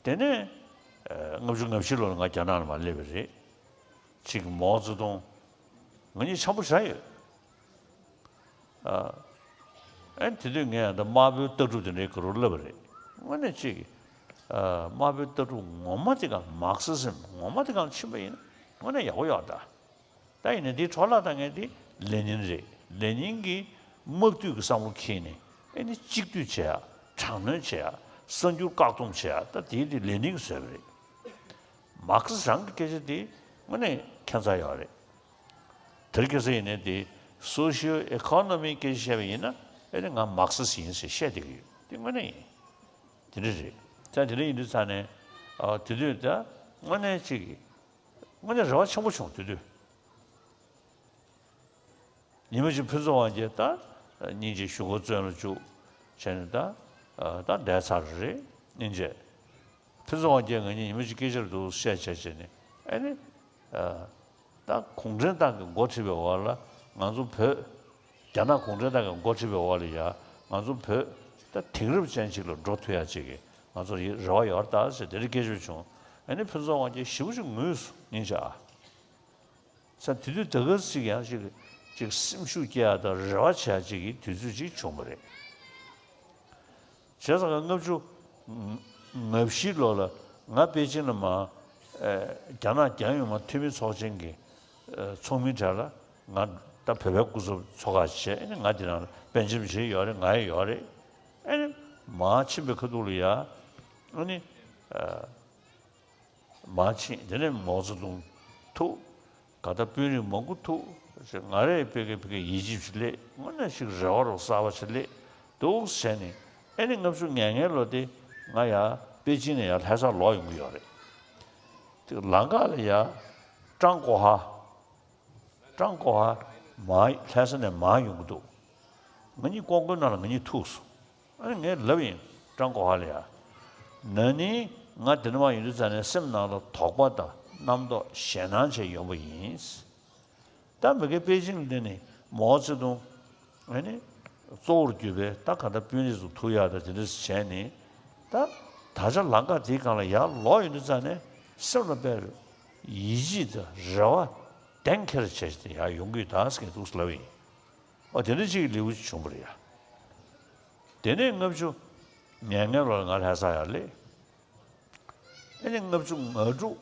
དེ་ནས། ཨ། ལྔ་བཅུ་ང་བཞི་ལོ་ལ་ང་རྒྱ་ནག་ལ་མར་སླེབས་པ་རེད། ཅིག་མའོ་ཙེ་ཏུང་ང་གཉིས་འཆམ་པོ་བཞག་ཡོད། ཨ། ཨ། དེ་དུས་ངས་ད་དམར་པོའི་ལྟ་གྲུབ་དེ་འདྲའི་སྐོར་ལ་ལབ་པ་རེད། དངོས་གནས་ཅིག་ཨ། དམར་པོའི་ལྟ་གྲུབ་ངོ་མ་དེ་སྒང་། མར་ཁེ་སི་ཛིམ་ངོ་མ་དེ་སྒང་ཕྱིན་པ་ཡིན་ན་དངོས་གནས་ཡག་པོ་ཡོད་ད། ད་ཡིན་ནའི་འདིའི་འཕྲོ་བརླག་བཏང་མཁན་དེ་ལེ་ནིན་རེད། ལེ་ནིན་གྱིས་དམག་དུས་ཀྱི་བསམ་བློ་འཁྱེར་ནས། ཨེ་ནི་གཅིག་སྡུད་བྱེད་ཡ། དྲག་གནོན་བྱེད་ཡ། གསར་འགྱུར་བཀག་སྡོམ་བྱེད་ཡ། ད་དེ་དེ་ལེ་ནིན་གྱིས་བཟོས་པ་རེད། མར་ཁེ་སི་རང་གི་སྐད་ཆ་དེ་དངོས་གནས་ཁྱད་མཚར་ཡོད་རེད། དེར་ཁ་སང་ཡིན་ནའི་དེ་སོ་ཤི་ཡོ་ཨེ་ཁོ་ནོ་མི་སྐད་ཆ་བཤད་པ་ཡིན་ན། ཨེ་ནི་ང་མར་ཁེ་སི་ཡིན་ཟེར་བཤད་བསྡད་ཀྱི་ཡོད། དེ་དངོས་གནས་ཡིན། དེ་འདྲ་རེད། ད་དེ་འདྲ་ཡིན་དུས་ཙང་ནས། ཨ། དེ་དུས་ད་དངོས་གནས་ཅིག་དངོས་གནས་རེ་བ་ཆེན་པོ་བྱུང་། དེ་དུས། ཉི་མ་གཅིག་ཕུན་ཚོགས་དབང་རྒྱལ་ད་སྙིང་རྗེ་ཞུ་སྒོ་བཙོན་ལ་བཅུག་བྱས་ནས་ད། ཨ། ད་བསྡད་ཚར་རེད། སྙིང་རྗེ། ཕུན་ཚོགས་དབང་རྒྱལ་ང་གཉིས་ཉི་མ་གཅིག་སྐད་ཆ་རེ་འདུག་བཤད་བྱས་བྱས་ནས། ཨ་ནི། ཨ། ད་གུང་ཁྲན་ཏང་གི་འགོ་ཁྲིད་པའི་འོག་ལ་ང་ཚོ་བོད། རྒྱ་ནག་གུང་ཁྲན་ཏང་གི་འགོ་ཁྲིད་པའི་འོག་ལ་ཡ་ང་ཚོ་བོད་ད་དེང་རབས་ཅན་ཅིག་ལ་འགྲོ་ཐུབ་ཡ་ཅིག་གི་ང་ཚོ་ཡི་རེ་བ་ཡོད་ད་ཟེར་དེ་འདྲ་སྐད་ཆ་བྱུང་། ཨ་ནི་ཕུན་ཚོགས་དབང་རྒྱལ་ཞེ་པོ་ཅིག་ངུས་སོང་། སྙིང་རྗེ་ཨ། ས་དེ་དུས་ད་ག་ཅིག་ཡང་ཅིག་ཅིག་སེམས་ཤུགས་སྐྱེ་ཡ་དང་རེ་བ་བྱེད་ཡ་ཅིག་གི་དུས་ཚོད་ཅིག་བྱུང་བ་རེད། བྱས་ཙང་ལྔ་བཅུ་ང་བཞི་ལོ་ལ་ང་པེ་ཅིན་ལ་མར། ཨེ། རྒྱ་ནག་རྒྱལ་ཡོངས་མི་མང་འཐུས་མི་ཚོགས་ཆེན་གྱི། ཨེ། ཚོགས་མིའི་གྲས་ལ་ང་ད་བོད་པའི་སྐུ་ཚབ་ཚོགས་ཁག་བྱས། ཨ་ནི་ང་དེ་ནང་ལ་པན་ཇབ་ཅིག་ཡོད་རེད། ང་ཡང་ཡོད་རེད། ཨ་ནི་མར་ཕྱིན་པའི་ཁ་ཐུག་ལ་ཡ། ཨ་ནི། ཨ། མར་ཕྱིན། དེ་ནས་མའོ་ཙེ་ཏུང་ཐུག་ག་ད་དཔོན་རིགས་མང་པོ་ཐུག་ང་རང་ཕ་གིར་ཕ་གིར་ཡིད་ཆེས་ཅིག་སླེབས། དངོས་གནས་ཤིག་རེ་བ་རོ་གསར་པ་ཅིག་སླེབས་འདུག་བྱས་ནས། ཨ་ནི་ལྔ་བཅུ་ང་ལྔའི་ལོ་དེ་ང་ཡ་པེ་ཅིན་ནས་ཡ་ལྷ་སར་ལོག་ཡོང་གི་ཡོད་རེད། དེ་ལམ་ཁ་ལ་ཡ་ཀྲང་གོ་ཧ། ཀྲང་གོ་ཧ་མར་ལྷ་ས་ནས་མར་ཡོང་གི་འདུག་ང་གཉིས་ཀོང་ཀོའི་ནང་ལ་ང་གཉིས་ཐུག་སོང་། ཨ་ནི་ངས་ལབ་ཡིན། ཀྲང་གོ་ཧ་ལ་ཡ། ན་ནིང་ང་འདི་ནས་མར་ཡོང་དུས་ཙ་ནས་སེམས་ནང་ལ་དོགས་པ་དང་རྣམ་རྟོག་ཞེད་སྣང་བྱས་ཡོང་པ་ཡིན། ད་མ་གིར་པེ་ཅིང་འདི་ནས་མའོ་ཙེ་ཏུང་། ཨ་ནི་གཙོ་བོར་གྱུར་པའི་ད་ག་ད་དཔོན་རིགས་ཚོ་ཐུག་ཡག་ད་དེ་འདྲ་བྱས་ནས། ད་ད་ཆ་ལམ་ཁ་དེའི་སྒང་ལ་ཡར་ལོག་ཡོང་དུས་ཙ་ནས་སེམས་ལ་དཔེ་ཡིད་ཆེས་དང་རེ་བ་གཏན་འཁེལ་བྱས་ཏེ་ཡར་ཡོང་གི་ཡོད་ད་ཟེར་མཁན་འདུག་ལབ་ཡིན། ཨོ་དེ་འདྲ་ཅིག་གི་ལེའུ་ཅིག་བྱུང་བ་རེད་ཡ། དེ་ནས་ལྔ་བཅུ་ང་ལྔའི་ལོ་ལ་ང་ལྷ་ས་ཡར་སླེབས། ཨ་ནི་ལྔ་བཅུ་ང་དྲུག་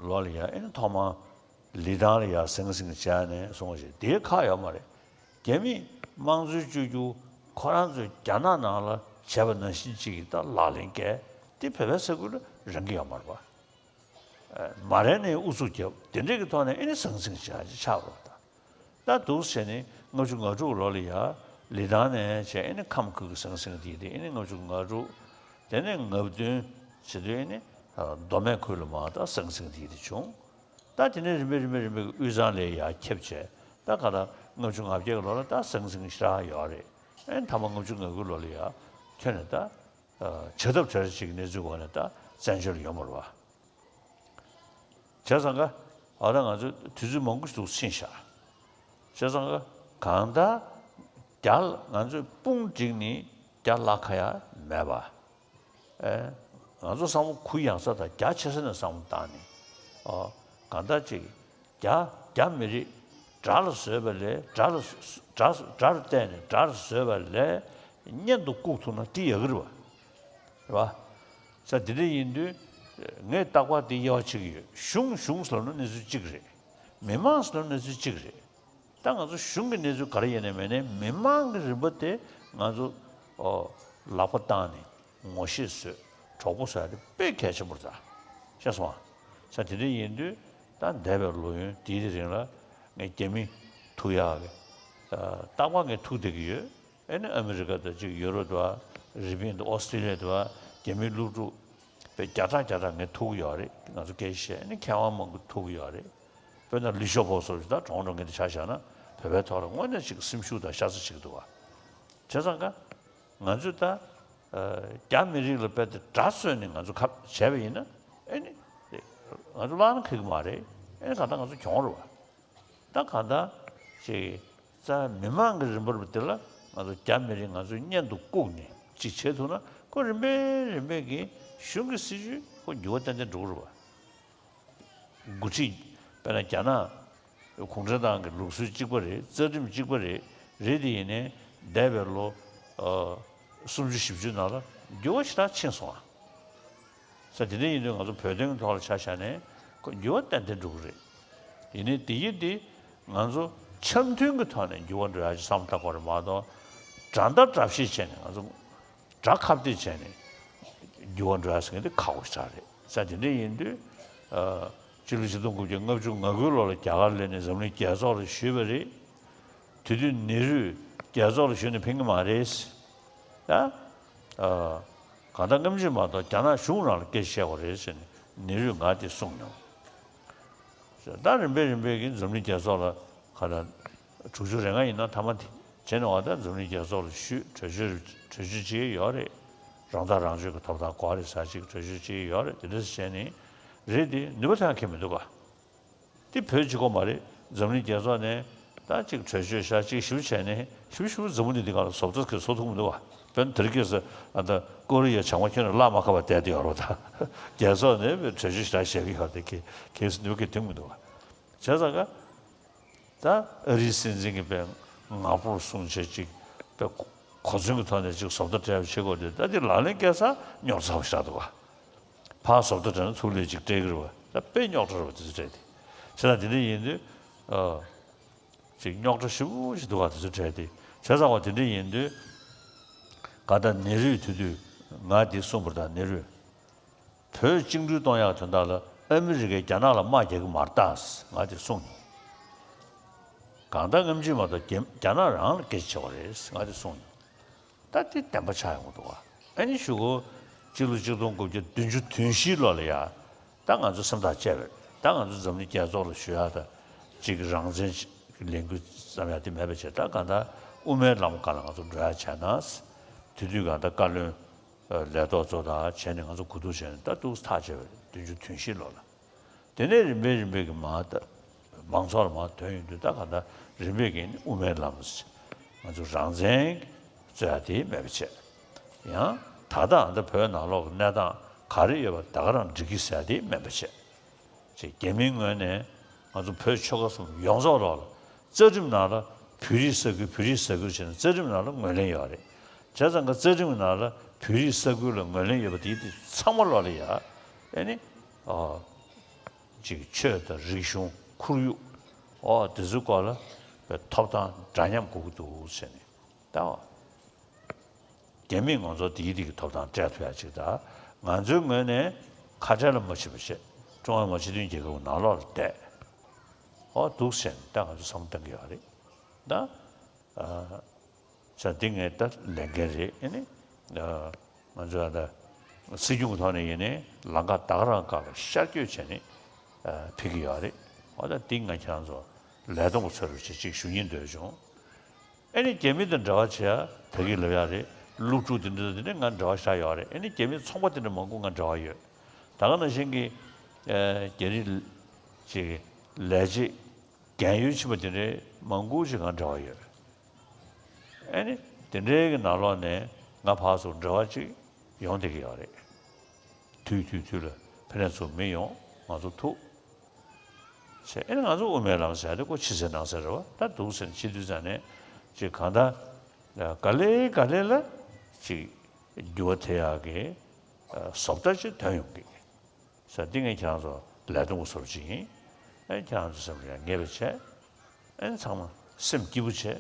ལོ་ལ་ཡ། ཨ་ནི་ཐོག་མར་ལི་ཐང་ལ་ཡ་ཟིང་ཟིང་བྱས་ནས་སོང་ཞིག་དེའི་ཁག་ཡོད་མ་རེད། རྒྱ་མིས་དམངས་གཙོའི་བཅོས་བསྒྱུར་ཁོ་རང་ཚོས་རྒྱ་ནག་ནང་ལ་བྱས་པ་ནང་བཞིན་ཅིག་གི་ད་ལག་ལེན་བཀལ་ཏེ་བོད་པའི་ས་ཁུལ་ལ་རང་གི་ཡོད་མ་རེད་པ། མ་རན་ནས་ཨུ་ཚུགས་རྒྱབ། དེ་འདྲས་ཀྱི་ཐོག་ནས་ཨེ་ནི་ཟང་ཟིང་བྱ་ཆགས་པ་དང་། ད་འདུག་བྱས་ནས་ལྔ་བཅུ་ང་དྲུག་ལོ་ལ་ཡ་ལི་ཐང་ནས་བྱས་ཨེ་ནི་ཁམས་ཁུལ་གྱི་ཟང་ཟིང་དེ་དེ་ཨེ་ནི་ལྔ་བཅུ་ང་དྲུག་དེ་ནས་ང་བདུན་བྱེད་དུས་ཨེ་ནི་མདོ་སྨད་ཁུལ་ལ་མ་ད་ཟང་ཟིང་དེ་དེ་བྱུང་། ད་དེ་ནས་རིམ་པས་རིམ་པས་རིམ་པས་དབུས་གཙང་ལ་ཡ་ཁྱབ་བྱས། ད་ག་ད་ལྔ་བཅུ་ང་བརྒྱད་ལོ་ལ་ད་ཟང་ཟིང་ཞེ་དྲག་ཡོད་རེད། ཨེ་ནི་མཐའ་མ་ལྔ་བཅུ་ང་དགུ་ལོ་ལ་ཡ་ཁྱོན་ནས་ད་བྱ་ཐབས་བྲལ་ཅིག་གནས་ཚུལ་འོག་ནས་ད་བཙན་བྱོལ་ཡོང་བ་རེད་བ། བྱས་ཙང་ཀ་ཨ་ད་ང་ཚོ་དུས་ཚོད་མང་པོ་ཞིག་འདུག་ཕྱིན་ཤག་བྱས་ཙང་ཀ་གང་ལྟར་རྒྱ་ང་ཚོས་དཔུང་བསྒྲིགས་ནས་རྒྱ་བརླག་ཁ་ཡ་མེད་པ། ཨེ། ང་ཚོ་བསམ་བློ་གུ་ཡངས་ས་དང་རྒྱ་ཆེ་ས་ནས་བསམ་བློ་བཏང་ནས། ཨོ། གང་ལྟར་ཅིག་རྒྱ་རྒྱ་མི་རིགས་དགྲ་ལ་བཟོས་པ་ལས་དགྲ་ལ་དགྲ་དགྲར་བལྟས་ནས་དགྲར་བཟོས་པ་ལས་གཉེན་དུ་བཀུག་ཐུབ་ན་དེ་ཡག་གི་རེད་བ། རེད་བ། ས་དེ་འདྲ་ཡིན་དུས་ངས་རྟག་པར་དེ་དབྱེ་བ་ཕྱེ་གི་ཡོད། གཞུང་གཞུང་ཟེར་ན་གནས་ཚུལ་གཅིག་རེད། མི་མང་ཟེར་ན་གནས་ཚུལ་གཅིག་རེད། ད་ང་ཚོ་གཞུང་གི་གནས་ཚུལ་ག་རེ་ཡིན་ནའི་མིན་ནའི་མི་མང་གི་རིམ་པ་དེ་ང་ཚོ་ཨོ་ལག་པ་བཏང་ནས་ངོ་ཤེས་བཟོས་གྲོགས་པོ་བཟོ་ཡ་དེ་དཔེ་གལ་ཆེན་པོ་རེད་ད། ཤེས་སོང་ཨ། ས་དེ་འདྲ་ཡིན་དུས་ད་འདས་པའི་ལོ་ཡུན་དེའི་རིང་ལ་ངས་རྒྱ་མི་ཐུག་ཡག་གི་རྟག་པར་ངས་ཐུག་བསྡད་ཀྱི་ཡོད། ཨེ་ནི་ཨ་མི་རི་ཀ་དང་གཅིག་ཡུ་རོབ་དང་རི་པིན་དང་ཨོ་སི་ཀྲི་ལི་ཡ་དང་རྒྱ་མིའི་སློབ་ཕྲུག་དཔེ་བརྒྱ་ཕྲག་བརྒྱ་ཕྲག་ངས་ཐུག་གི་ཡོད་རེད། ང་ཚོ་སྐད་ཆ་བཤད་ཨེ་ནི་མཁས་དབང་མང་པོ་ཐུག་གི་ཡོད་རེད། དཔེར་ན་ལི་ཤོ་ཕོ་སོགས་ད་གྲོང་གྲོང་ངན་དེ་ཆ་བཞག་ན་བོད་པའི་ཐོག་ལ་དངོས་གནས་ཅིག་སེམས་ཤུགས་དང་ཤ་ཚ་ཅིག་འདུག་བ། བྱས་ཙང་ཀ་ང་ཚོས་ད་རྒྱ་མི་རིགས་ལ་དཔེ་དེ་དགྲ་བཟོས་ནས་ང་ཚོ་ཁ་བྱས་པ་ཡིན་ན་ཨེ་ནི་ང་ཚོ་བརླག་ན་ཁག་གི་མ་རེད། ཨེ་ནི་གང་ལྟར་ང་ཚོ་གྱོང་རེད་བ། ད་གང་ལྟར་ཅིག་རྩ་མི་མང་གི་རིམ་པར་དེ་ལ་ང་ཚོ་རྒྱ་མི་རིགས་ང་ཚོའི་གཉེན་དུ་བཀུག་ནས་ཅིག་བྱེད་ཐུབ་ན་ཁོ་རིམ་པས་རིམ་པས་ཀྱི་གཞུང་གི་སྲིད་བྱུས་ཁོ་འགྱུར་བ་ཏན་ཏན་འགྲོ་གི་རེད་བ། འགོ་ཁྲིད་དཔེར་ན་རྒྱ་ནག་གུང་ཁྲན་ཏང་གི་ལུགས་སྲོལ་གཅིག་པ་རེད། རྩ་ཁྲིམས་གཅིག་པ་རེད། རེད་དེ་ཡིན་ནའི་འདས་པའི་ལོ་སུམ་ཅུ་བཞི་བཅུ་ནང་ལ་འགྱུར་བ་ཞེ་དྲག་ཕྱིན་སོང་ཨ། ས་དེ་འདྲ་ཡིན་དུས་ང་ཚོ་བོད་དོན་གྱི་ཐོག་ལ་ཆ་བཞག་ནས་ཁོ་འགྱུར་བ་ཏན་ཏན་འགྲོ་གི་རེད། ཡིན་ནའི་དེ་ཡིན་དེ་ང་ཚོ་འཆམ་མཐུན་གྱི་ཐོག་ནས་འགྱུར་བ་འགྲོ་ཡ་ཅིག་བསམ་བློ་བཏང་དགོས་རེད་མ་གཏོགས་དགྲ་ཟླ་དགྲ་བཤེས་བྱས་ནས་ང་ཚོ་དགྲ་ཁ་གཏད་བྱས་ནས་འགྱུར་བ་འགྲོ་ཡ་ཟེར་མཁན་དེ་ཁག་པོ་ཞིག་རེད། ས་དེ་འདྲ་ཡིན་དུས་སྤྱི་ལོ་ཆིག་སྟོང་དགུ་བརྒྱ་ལྔ་བཅུ་ང་དགུ་ལོ་ལ་རྒྱ་གར་སླེབས་ནས་འཛམ་གླིང་རྒྱལ་ཚོགས་ལ་ཞུས་པ་རེད། དེ་དུས་ནེ་རུས་རྒྱལ་ཚོགས་ལ་ཞུས་ནས་ཕན་གྱི་མ་རེད། ད། གང་ལྟར་སྔ་ཕྱི་མ་གཏོགས་རྒྱ་ནག་གཞུང་རང་ལ་སྐད་ཆ་བཤད་དགོས་རེད་ཟེར་ནས་ནེ་རུས་ང་དེ་གསུངས་མྱོང་། ད་རིམ་པས་རིམ་པས་ཀྱིས་འཛམ་གླིང་རྒྱལ་ཚོགས་ལ་ག་ལ་དྲུག་ཅུ་རེ་ལྔ་ཡིན་ན་མཐའ་མ་དེ་བྱས་ནས་འོ་ད་འཛམ་གླིང་རྒྱལ་ཚོགས་ལ་ཞུས་གྲོས་ཆོད་གྲོས་ཆོད་བྱེད་ཀྱི་ཡོད་རེད། རང་ཐག་རང་གཅོད་ཀྱི་ཐོབ་ཐང་དགོས་རེད་ཟེར་ཅིག་གྲོས་ཆོད་བྱེད་ཀྱི་ཡོད་རེད། དེ་འདྲ་བྱས་ནས་རེད་དེ་ནུས་པ་ཐོན་ཡ་ཁེལ་མི་འདུག་ག་དེ་བོད་གཅིག་པོ་མ་རེད། འཛམ་གླིང་རྒྱལ་ཚོགས་ནས་ད་ཅིག་གྲོས་ཆོད་བཞག་ཅིག་ཞིབ་བྱས་ནས་ཞིབ་ཞིབ་འཛམ་བུ་གླིང་འདི་སྒང་ལ་བཟོ་ལྟ་གི་བཟོ་ཐུབ་མི་འདུག་བ། དཔེར་ན་དེ་རིང་ཁ་སང་ཨ་ད་ཀོ་རི་ཡའི་བྱང་མ་ཁྱོན་ནས་བརླག་མ་ཁ་བ་བསྡད་དེ་ཡོད་རེད་ད། རྒྱལ་ཚོགས་ནས་གྲོས་ཆོད་ཞིག་བཞག་བཞག་གི་ཡོད་དེ་གི་གལ་སྲིད་ནུས་པ་གི་ཐོན་མི་འདུག་བ། བྱས་ཙང་ཀ་ད་ཨ་རིའི་སྲིད་འཛིན་གྱི་དཔེ་ངག་ཕོར་སྲུང་བྱེད་ཅིག་དཔེ་གོ་མཚོན་གྱི་ཐོག་ནས་ཅིག་བཟོ་ལྟ་སྤྲད་པ་བྱེད་དགོས་དེ་ད་དེ་ལག་ལེན་བཀལ་ས་རྙོག་དྲ་ཚ་པོ་ཞིག་རག་འདུག་བ། ཕར་བཟོ་ལྟ་སྤྲད་ན་ཐུག་ལས་ཅིག་སྤྲད་ཀྱི་རེད་བ། ད་དཔེ་རྙོག་དྲ་རེད་བ་དེ་ཚོ་སྤྲད་དེ། བྱས་ཙང་དེ་འདྲ་ཡིན་དུས་ཨ། ཅིག་རྙོག་དྲ་ཞེ་པོ་ཞིག་འདུག་བ་དེ་ཚོ་སྤྲད་དེ། བྱས་ཙང་བ་དེ་འདྲ་ཡིན་དུས་ག་ད་ནེ་རུས་དེ་དུས་ང་དེ་གསུངས་པ་རེད་ད། ནེ་རུས་བོད་བཅིངས་འགྲོལ་གཏོང་ཡག་དོན་དག་ལ་ཨ་མི་རི་ཀས་རྒྱ་ནག་ལ་དམག་རྒྱག་གི་མ་རེད་ད་ཟེར་ང་དེ་གསུངས་མྱོང་། གང་ལྟར་སྔ་ཕྱི་མ་གཏོགས་རྒྱ་རྒྱ་ནག་རང་ལ་སྐད་ཆ་བྱེད་པ་རེད་ཟེར་ང་དེ་གསུངས་མྱོང་། ད་དེ་བདེན་པ་ཆགས་ཡོང་གི་འདུག་བ། ཨ་ནི་གཞུག་གུ་སྤྱི་ལོ་ཆིག་སྟོང་དགུ་བརྒྱ་བདུན་ཅུ་དོན་བཞི་ལོ་ལ་ཡ། ད་ང་ཚོ་སེམས་ཐག་བཅད་པ་རེད། ད་ང་ཚོ་འཛམ་གླིང་རྒྱལ་ཚོགས་ལ་ཞུ་ཡག་ད་ཅིག་རང་བཙན་ཅིག་ལས་འགུལ་བརྩམ་ཡག་དེ་མེད་པ་བྱས། ད་གང་ལྟར་དབུ་མའི་ལམ་སྒང་ལ་ང་ཚོ་འགྲོ་ཡག་བྱས་ན། དེ་དུས་གང་ལྟར་བཀའ་བློན་ལས་ཐོག་ཚོ་དང་བྱས་ནས་ང་ཚོ་གོ་བསྡུར་བྱས་ནས་ད་ཏོག་ཙམ་ཐག་བཅད་པ་རེད། བདུན་ཅུ་དོན་བཞི་ལོ་ལ། དེ་ནས་རིམ་པས་རིམ་པས་ཀྱི་མ་ད་མང་ཚོགས་ལ་མ་ཐོན་ཡོང་དུས་ད་ག་ད་རིམ་པས་ཀྱི་དབུ་མའི་ལམ་ང་ཚོ་རང་བཙན་རྩོད་ཡ་དེ་མེད་པ་བྱས། ཡང་ད་ལྟ་ཨ་ད་བོད་ནང་ལོགས་ཀྱི་གནས་སྟངས་ག་རེ་ཡོད་པ་ད་ག་རང་འགྲིག་གི་ཟེར་ཡ་དེ་མེད་པ་བྱས། ཅེས་རྒྱ་མིའི་ངོས་ནས་ང་ཚོ་བོད་ཆོལ་ཁ་གསུམ་ཡོངས་རྫོགས་ལོགས་ལ་རྩ་ཁྲིམས་ནང་ལ་བོད་རིགས་ས་ཁུལ་བོད་རིགས་ས་ཁུལ་བྱས་ནས་རྩ་ཁྲིམས་ནང་ལ་ངོས་ལེན་ཡོད་རེད། བྱས་ཙང་ཀ་རྩ་ཁྲིམས་ནང་ལ་བོད་རིགས་ས་ཁུལ་ལ་ངོས་ལེན་ཡོད་པ་དེ་དེ་ཚང་མ་ལོགས་ལ་ཡ་ཨེ་ནི། ཅིག་ཆོས་དང་རིག་གཞུང་ཁོར་ཡུག་འོ་དེ་ཚོའི་སྐོར་ལ་ཐོབ་ཐང་འདྲ་མཉམ་དགོས་ཀྱི་འདུག་ཟེར་ནས་ད་བ། རྒྱ་མིས་ང་ཚོ་དེའི་རིགས་ཀྱི་ཐོབ་ཐང་སྤྲད་ཐུབ་ཡ་ཅིག་དང་། ང་ཚོའི་ངོས་ནས་ཁ་བྲལ་ལ་མ་ཕྱིན་པ་བྱས། ཀྲུང་ཧྭ་མི་དམངས་སྤྱི་མཐུན་རྒྱལ་ཁབ་ནང་ལོགས་ལ་བསྡད། ཨོ་འདུག་ཟེར་ནས་ད་ང་ཚོ་བསམ་བློ་གཏང་གི་ཡོད་རེད་ད། ཨ། ས་འདི་ངས་ད་ལས་འགན་རེད། ཨ་ནི་ང་ཚོ་ད་སྲིད་སྐྱོང་གི་ཐོག་ནས་ཡིན་ནའི་ལམ་ཁ་ད་ག་རང་སྒང་ལ་ཤར་བསྐྱོད་བྱས་ནས་ཕེབས་ཀྱི་ཡོད་རེད། ཨོ་ད་འདི་ང་ཁྱེད་རང་ཚོ་ལས་བསྡོམས་ཚོད་རུ་བྱེད་ཅིག་ཞུ་སྙིང་འདོད་བྱུང་། ཨ་ནི་རྒྱ་མི་དང་འབྲེལ་བ་བྱེད་ཡ་ད་གིན་ལབ་ཡ་རེད། སློབ་ཕྲུག་དེ་འདྲ་དེ་འདྲ་ང་འབྲེལ་བ་ཞེ་དྲག་ཡོད་རེད། ཨ་ནི་རྒྱ་མི་ཚོང་པ་དེ་འདྲ་མང་པོ་ང་འབྲེལ་བ་ཡོད། ད་ག་ནང་བཞིན་གྱི་རྒྱ་རིགས་ཅིག་ལས་བྱེད་རྒན་ཡོལ་ཕྱིན་པ་དེ་འདྲའི་མང་པོ་ཞིག་ང་འབྲེལ་བ་ཡོད། ཨ་ནི་དེ་འདྲའི་གི་ནང་ལོགས་ནས་ང་ཕར་ཚུར་འབྲེལ་བ་ཅིག་ཡོང་བསྡད་ཀྱི་ཡོད་རེད། དུས་དུས་དུས་ལ་ཕ་ནས་ཚུར་མི་ཡོང་ང་ཚོ་ཐུག་ཟེར། ཨ་ནི་ང་ཚོ་དབུ་མའི་ལམ་ཟེར་ཡ་དེ་ཁོ་ཕྱི་གསལ་ནང་གསལ་རེད་བ། ད་འདུག་ཟེར་ནས་བྱེད་དུས་ཙང་ནས་ཅིག་གང་ལྟར་ག་ལེ་ག་ལེ་ལ་ཅིག་འགྱུར་བ་ཐེབས་ཡག་གི་བཟོ་ལྟ་ཅིག་ཐོན་ཡོང་གི་ཟེར། འདི་ངས་ཁྱེད་རང་ཚོ་ལས་དོན་གྱི་བཟོ་འདྲ་ཅིག་ཡིན། ཨ་ནི་ཁྱེད་རང་ཚོ་སེམས་ལ་ཡང་ངེས་པ་བྱས། ཨ་ནི་ཚང་མ་སེམས་སྐྱིད་པོ་བྱས།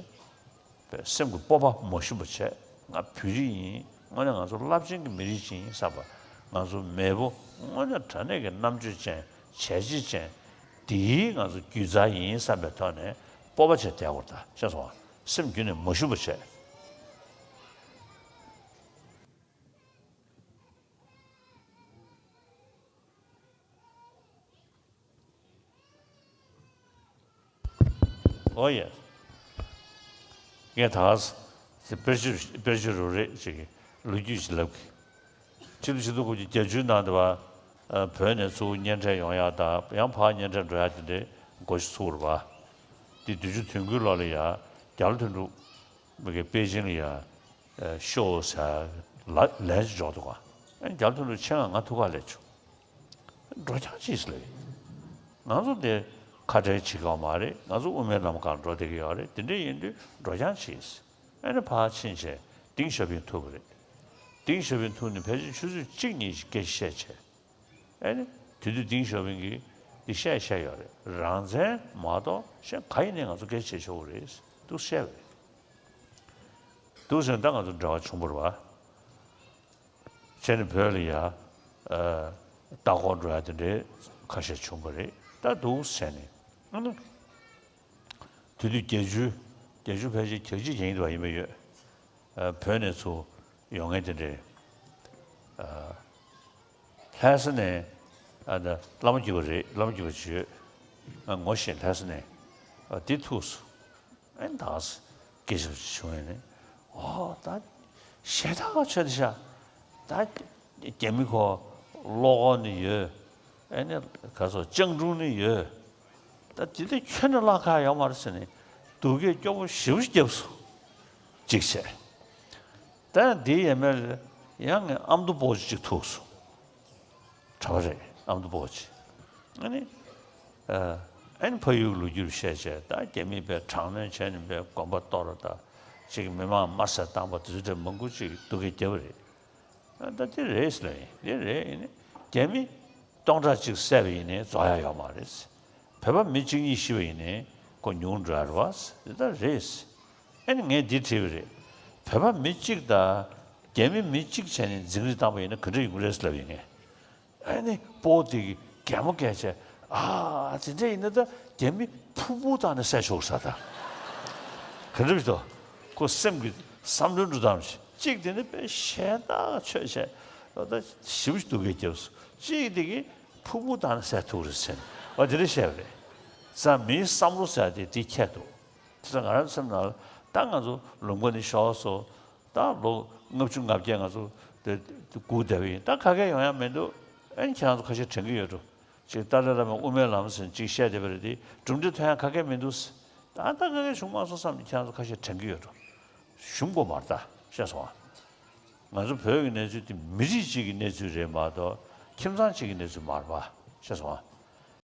པའི་སེམས་ཀྱི་སྤོབས་པ་མ་ཞུམ་པ་བྱས། ང་བོད་རིགས་ཡིན། དངོས་གནས་ང་ཚོ་རླབས་ཆེན་གྱི་མི་རིགས་ཅིག་ཡིན་བསམ་པ། ང་ཚོ་མེས་པོ་དངོས་གནས་དྲང་གནས་ཀྱི་རྣམ་དཔྱོད་ཅན། བྱས་རྗེས་ཅན། འདིའི་ང་ཚོ་རྒྱུད་རྩ་ཡིན་བསམ་པའི་ཐོག་ནས་སྤོབས་པ་བྱས་བསྡད་དགོས་རེད་ད། ཤེས་སོང་ང་། སེམས་རྒྱུན་ནས་མ་ཞུམ་པ་བྱས། ཨོ་ཡེ། ངས་ད་ག་ས་དཔེར་བརྗོད་དཔེར་བརྗོད་རུ་རེད་ཅིག་ལོ་རྒྱུས་ཤིག་ལབ་གི། ཆིག་སྟོང་ཆིག་སྟོང་དགུ་བརྒྱ་བརྒྱད་ཅུ་ནང་དུ་བ་བོད་ནས་ཚུར་གཉེན་འཕྲད་ཡོང་ཡག་དང་ཡང་ཕར་གཉེན་འཕྲད་འགྲོ་ཡག་དེ་འདྲའི་འགོ་ཞིག་ཚུགས་རེད་བ། དེ་བདུན་ཅུ་དོན་དགུའི་ལོ་ལ་ཡ་རྒྱ་ལོ་དོན་གྲུབ་མི་གི་པེ་ཅིང་ལ་ཡ་ཤོ་ཟེར་ལ་ལན་ཅིག་འཇོག་འདུག་ག། རྒྱ་ལོ་དོན་གྲུབ་ཆེད་མངགས་ང་ཐུག་ག་སླེབས་བྱུང་། འགྲོ་རྐྱང་བྱེད་ཟེར་ལབ་ཡིན། ང་ཚོ་འདིར་ཁ་བྲལ་བྱེད་ཀྱི་ཡོད་མ་རེད། ང་ཚོ་དབུ་མའི་ལམ་ཁར་འགྲོ་བསྡད་ཀྱི་ཡོད་རེད། དེ་འདྲ་ཡིན་དུས་འགྲོ་རྐྱང་བྱེད་ཟེར། ཨ་ནི་ཕར་ཕྱིན་བྱས་ཏིང་ཞའོ་ཕིང་ཐུག་པ་རེད། ཏིང་ཞའོ་ཕིང་ཐུག་ནས་ཕལ་ཆེར་ཆུ་ཚོད་གཅིག་གཉིས་ཤིག་སྐད་ཆ་བཤད་བྱས། ཨ་ནི་དེ་དུས་ཏིང་ཞའོ་ཕིང་གིས་འདི་བཤད་བཤད་ཡོད་རེད། རང་བཙན་མ་གཏོགས་གཞན་ག་ཡིན་ནའི་ང་ཚོ་སྐད་ཆ་བྱེད་ཆོག་གི་རེད་འདུག་བཤད་པ་རེད། འདུག་ཟེར་ནས་ད་ང་ཚོ་འབྲེལ་བ་བྱུང་བ་རེད་བ། བྱས་ནས་བོད་ལ་ཡ། ཨ། ལྟ་སྐོར་འགྲོ་ཡ་དེ་འདྲའི་ཁ་ཤས་བྱུང་བ་རེད་ད། འདུག་བྱས་ནས་ཨ་ནི། དེ་དུས་བརྒྱད་ཅུ། བརྒྱད་ཅུ་ཕལ་ཆེར་གྱ་གཅིག་ཡིན་འདུག་བ་ཡིན་པ་ཡོད། ཨ། བོད་ནས་ཚུར་ཡོང་མཁན་དེ་འདྲས། ཨ། ལྷ་ས་ནས། ཨ། ད་བླ་མ་བརྒྱུད་པ་རེད། བླ་མ་བརྒྱུད་པ་ཅིག་ཡོད། ང་ངོ་ཤེས། ལྷ་ས་ནས། ཨ། དེ་ཐུག་སོང་། ཨེ་ད་སྐད་ཆ་བྱུང་ཡོད་ནི། ཨོ་ད་ཞེ་དྲག་ཆོད་དེ་ཤ། ད་རྒྱ་མི་ཁོ་བློ་ཁོག་ནི་ཡོད། ཨེ་ནི་ག་སོ་སྤྱང་གྲུང་ནི་ཡོད། ད་དེ་འདྲ་ཁྱོན་ནས་བརླག་ཁག་ཡོད་མ་རེད་ཟེར་ནས་སྡུག་སྐད་སྐྱོ་པོ་ཞེ་པོ་ཞིག་བརྒྱབ་སོང་། གཅིག་བྱས། ད་འདི་ཡས་མས་ལ་ཡང་ངས་ཨ་མདོ་པོ་ཅིག་ཐུག་སོང་། གྲྭ་པ་རེད། ཨ་མདོ་པོ་ཅིག་ཨ་ནི། ཨ་ནི་ཕ་ཡུལ་ལོ་རྒྱུས་བཤད་བྱས། ད་རྒྱ་མིས་དཔེ་དྲག་གནོན་བྱས་ནས་དཔེ་དགོན་པ་གཏོར་བ་དང་། ཅིག་མི་མང་དམར་གསོད་བཏང་བ་དེ་ཚོ་དེ་མང་པོ་ཅིག་སྡུག་སྐད་རྒྱབ་པ་རེད། ཨ། ད་དེ་རེད་ཟེར་ལབ་ཡིན། དེ་རེད། ཡིན་ནི་རྒྱ་མི་སྟོང་ཕྲག་གཅིག་བསད་པ་ཡིན་ནའི་རྫོགས་ཡ་ཡོད་མ་རེད། བོད་པ་མི་གཅིག་གཉིས་ཤི་བ་ཡིན་ནའི་ཁོ་ཉུང་འགྲོ་ཡ་རེད་བ། དེ་ད་རེད། ཨ་ནི་ངས་འདི་དྲིས་པ་རེད། བོད་པ་མི་གཅིག་དང་རྒྱ་མི་མི་གཅིག་བྱས་ནས་འཛིང་རེས་བཏང་པ་ཡིན་ན་ག་འདྲ་ཡོང་གི་རེད་ཟེར་ལབ་ཡིན་ངས། ཨ་ནི་སྤོ་དེ་གི་གད་མོ་བགད་བྱས། ཨ། དེ་འདྲ་ཡིན་ན་ད་རྒྱ་མི་ཕུ་བོ་བཏང་ནས་བསད་ཆོག་ས་ད། ག་འདྲ་བྱེད་དོ། ཁོ་སེམས་ཀྱི་བསམ་བློ་འགྲོ་སྟངས་ཤིག་གཅིག་དེ་ནི་དཔེ་ཞེ་དྲག་ཆོད་བྱས། ད་ཞེ་པོ་ཞིག་སྡུག་སྐད་བརྒྱབ་སོང་། གཅིག་དེ་གི་ཕུ་བོ་བཏང་ནས་བསད་ཐུབ་རེད་ཟེར་ནས། ཨ། དེ་འདྲ་བཤད་པ་རེད། ཙང་མིའི་བསམ་བློ་ཟེར་དེ་དེ་ཁྱད་འདུག་དེ་ཚོ་ང་རང་སེམས་ནང་ལ་ད་ང་ཚོ་ལུང་པ་ནས་ཤོར་སོང་། ད་ལོ་ལྔ་བཅུ་ང་བརྒྱད་ང་ཚོ་དེ་སྒུག་བསྡད་པ་ཡིན། ད་ཁ་སྐད་ཡོང་ཡ་མི་འདུག་ཨ་ནི་ཁྱེད་རང་ཚོ་ཁ་ཤས་དྲན་གྱི་ཡོད་འགྲོ། ཅིག་ཏཱ་ལའི་བླ་མས་དབུ་མའི་ལམ་ཟེར་ཅིག་བཤད་བསྡད་པ་རེད་དེ། གྲུབ་འབྲས་ཐོན་ཡ་ཁ་སྐད་མི་འདུག་ད་ལྟ་ཁ་སྐད་བྱུང་མ་སོང་བསམ་ནས་ཁྱེད་རང་ཚོ་ཁ་ཤས་དྲན་གྱི་ཡོད་འགྲོ། ཞུམ་དགོས་མ་རེད་ད། ཤེས་སོང་ཨ། ང་ཚོ་བོད་ཀྱི་གནས་ཚུལ་དེ་མི་རིགས་གཅིག་གི་གནས་ཚུལ་རེད་མ་གཏོགས་ཁྱིམ་ཚང་གཅིག་གི་གནས་ཚུལ་མ་རེད་པ། ཤེས་སོང་ཨ།